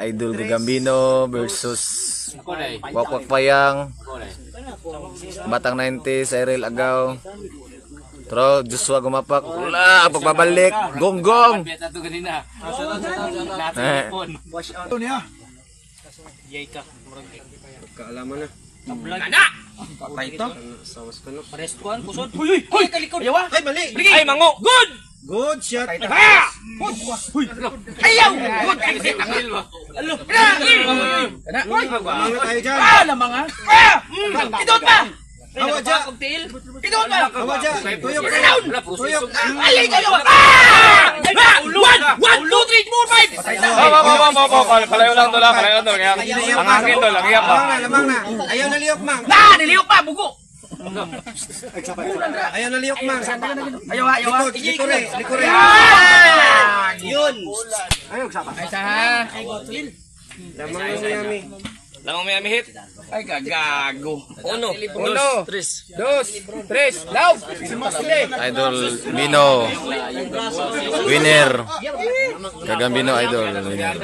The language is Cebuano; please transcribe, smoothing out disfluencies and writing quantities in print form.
Idol Gagambino versus Wakwak Payang. Batang 90, Cyril Agaw. Tro, Joshua Gumapak. Wala, pagbabalik. Gonggong. Eh. Kaalaman na. Patay to. Sawas ka na. Parestuan, kusod. Huy, huy, huy. Kalikod. Yawa. Ay, mali! Ay, mango. Good! Good shot! Ha! Good! Ayaw! Good! Alo. Lamang na tayo dyan! Ah, lamang ah. Ah! Idot pa! Hawa dyan! Idot pa! Hawa dyan! Tuyok! Tuyok! Ay, ay, ay, ah! Ah! One, one, two, three, four, five! Ba, ba, ba, ba, ba, ba, kalayo lang tol, ah, kalayo lang tol. Kaya ang akin tol, ang iya pa. Lamang na, lamang na! Ayaw na liyok, mang! Ah, niliyok pa, bugo! Ayaw na liyok, mang! Ayaw, ayaw, Likod, likore, likore! Ah! Yun! Ay, sa ha. Lamang na Miami. Lamang Miami Heat. Ay, gagago. Uno, uno, tres, dos, tres, law! Idol Bino. Winner. Gagambino, Idol. Winner.